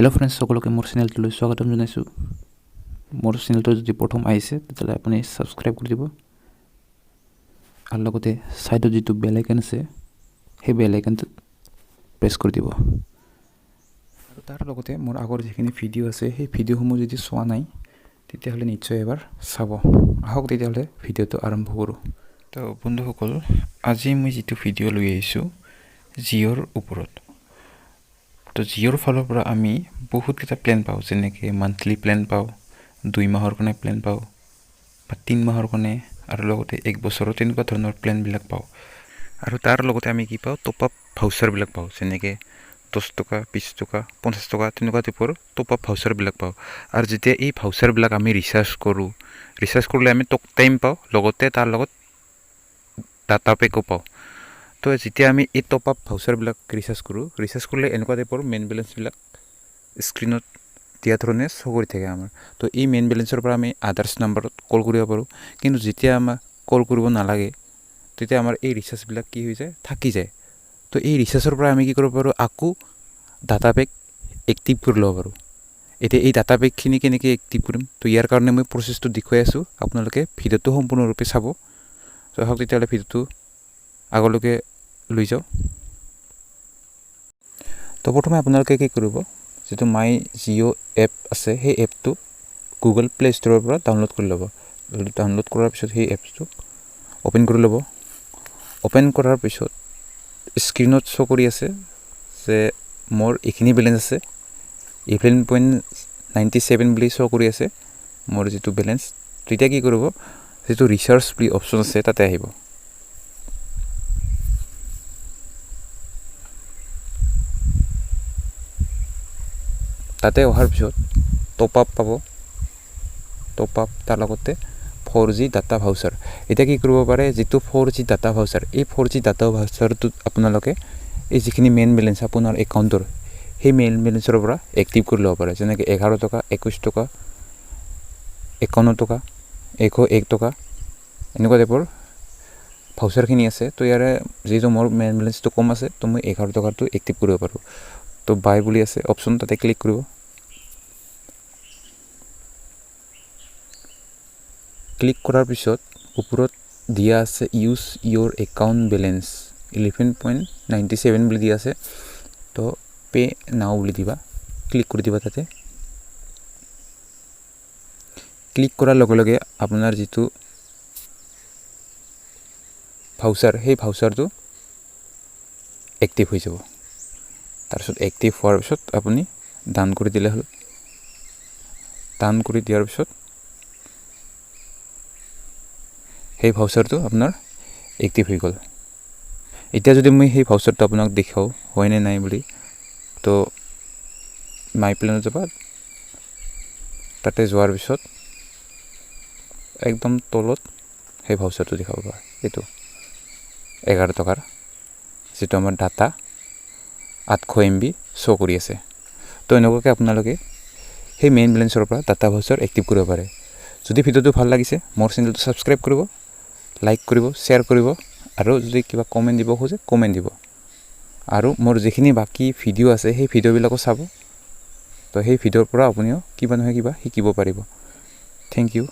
Hello' friends, সকলোকে মোৰ চেনেলটোলৈ স্বাগতম জনাইছোঁ। মোৰ চেনেলটো যদি প্ৰথম আহিছে, তেতিয়াহ'লে আপুনি ছাবস্ক্ৰাইব কৰি দিব আৰু লগতে ছাইডত যিটো বেল আইকন আছে, সেই বেল আইকনটোত প্ৰেছ কৰি দিব। আৰু তাৰ লগতে মোৰ আগৰ যিখিনি ভিডিঅ' আছে, সেই ভিডিঅ'সমূহ যদি চোৱা নাই, তেতিয়াহ'লে নিশ্চয় এবাৰ চাব। আহক তেতিয়াহ'লে ভিডিঅ'টো আৰম্ভ কৰোঁ। তো বন্ধুসকল, আজি মই যিটো ভিডিঅ' লৈ আহিছোঁ জিঅ'ৰ ওপৰত। তো জিঅ'ৰ ফালৰ পৰা আমি বহুতকেইটা প্লেন পাওঁ, যেনেকৈ মান্থলি প্লেন পাওঁ, 2 মাহৰ কাৰণে প্লেন পাওঁ বা 3 মাহৰ কাৰণে আৰু লগতে এক বছৰৰ তেনেকুৱা ধৰণৰ প্লেনবিলাক পাওঁ। আৰু তাৰ লগতে আমি কি পাওঁ? টপ আপ ভাউচাৰবিলাক পাওঁ, যেনেকৈ 10 টকা, 20 টকা, 50 টকা তেনেকুৱা টাইপৰ টপ আপ ভাউচাৰবিলাক পাওঁ। আৰু যেতিয়া এই ভাউচাৰবিলাক আমি ৰিচাৰ্জ কৰোঁ, ৰিচাৰ্জ কৰিলে আমি টক টাইম পাওঁ, লগতে তাৰ লগত ডাটা পেকো পাওঁ। তো যেতিয়া আমি এই টপ আপ ভাউচাৰবিলাক ৰিচাৰ্জ কৰোঁ, ৰিচাৰ্জ কৰিলে এনেকুৱা টাইপৰ মেইন বেলেঞ্চবিলাক স্ক্ৰীণত দিয়া ধৰণে শ্ব' কৰি থাকে আমাৰ। তো এই মেইন বেলেঞ্চৰ পৰা আমি আদাৰ্ছ নাম্বাৰত কল কৰিব পাৰোঁ। কিন্তু যেতিয়া আমাক কল কৰিব নালাগে, তেতিয়া আমাৰ এই ৰিচাৰ্জবিলাক কি হৈ যায়? থাকি যায়। তো এই ৰিচাৰ্জৰ পৰা আমি কি কৰিব পাৰোঁ? আকৌ ডাটা পেক এক্টিভ কৰি ল'ব পাৰোঁ। এতিয়া এই ডাটা পেকখিনি কেনেকৈ এক্টিভ কৰিম? তো ইয়াৰ কাৰণে মই প্ৰচেছটো দেখুৱাই আছোঁ, আপোনালোকে ভিডিঅ'টো সম্পূৰ্ণৰূপে চাব। তো আহক তেতিয়াহ'লে ভিডিঅ'টো আগলৈকে লৈ যাওঁ। তো প্ৰথমে আপোনালোকে কি কৰিব? যিটো মাই জিঅ' এপ আছে, সেই এপটো গুগল প্লে ষ্ট'ৰৰ পৰা ডাউনলোড কৰি ল'ব। ডাউনলোড কৰাৰ পিছত সেই এপছটো অ'পেন কৰি ল'ব। অ'পেন কৰাৰ পিছত স্ক্ৰীণত শ্ব' কৰি আছে যে মোৰ এইখিনি বেলেঞ্চ আছে, 11.97 বুলি শ্ব' কৰি আছে মোৰ যিটো বেলেঞ্চ। তেতিয়া কি কৰিব? যিটো ৰিচাৰ্জ বুলি অপশ্যন আছে, তাতে আহিব। তাতে অহাৰ পিছত টপ আপ পাব। টপ আপ, তাৰ লগতে 4G data voucher. এতিয়া কি কৰিব পাৰে? যিটো 4G data voucher, এই 4G data ভাউচাৰটোত আপোনালোকে এই যিখিনি মেইন বেলেঞ্চ আপোনাৰ একাউণ্টৰ, সেই মেইন বেলেঞ্চৰ পৰা এক্টিভ কৰি ল'ব পাৰে। যেনেকৈ 11 টকা, 21 টকা, 51 টকা, 101 টকা, এনেকুৱা টাইপৰ ভাউচাৰখিনি আছে। তো ইয়াৰে যিহেতু মোৰ মেইন বেলেঞ্চটো কম আছে, তো মই 11 টকাটো এক্টিভ কৰিব পাৰোঁ। তো বাই বুলি আছে অপশ্যন, তাতে ক্লিক কৰিব। ক্লিক কৰাৰ পিছত ওপৰত দিয়া আছে "Use your account balance 11.97" বুলি দিয়া আছে। তো পে' নাও বুলি দিবা, ক্লিক কৰি দিবা। তাতে ক্লিক কৰাৰ লগে লগে আপোনাৰ যিটো ভাউচাৰ, সেই ভাউচাৰটো এক্টিভ হৈ যাব। তাৰপিছত এক্টিভ হোৱাৰ পিছত আপুনি ডান কৰি দিলে হ'ল। ডান কৰি দিয়াৰ পিছত সেই ভাউচাৰটো আপোনাৰ এক্টিভ হৈ গ'ল। এতিয়া যদি মই সেই ভাউচাৰটো আপোনাক দেখুৱাওঁ হয়নে নাই বুলি, তো মাই প্লেনত যাবা। তাতে যোৱাৰ পিছত একদম তলত সেই ভাউচাৰটো দেখাব পাৰা। এইটো 11 টকাৰ যিটো আমাৰ ডাটা 800 MB show কৰি আছে। তো এনেকুৱাকৈ আপোনালোকে সেই মেইন বেলেঞ্চৰ পৰা ডাটা ভাউচাৰ এক্টিভ কৰিব পাৰে। যদি ভিডিঅ'টো ভাল লাগিছে, মোৰ চেনেলটো ছাবস্ক্ৰাইব কৰিব, লাইক কৰিব, শ্বেয়াৰ কৰিব আৰু যদি কিবা কমেণ্ট দিব খোজে, কমেণ্ট দিব। আৰু মোৰ যিখিনি বাকী ভিডিঅ' আছে, সেই ভিডিঅ'বিলাকো চাব। তো সেই ভিডিঅ'ৰ পৰা আপুনিও কিবা নহয় কিবা শিকিব পাৰিব। Thank U.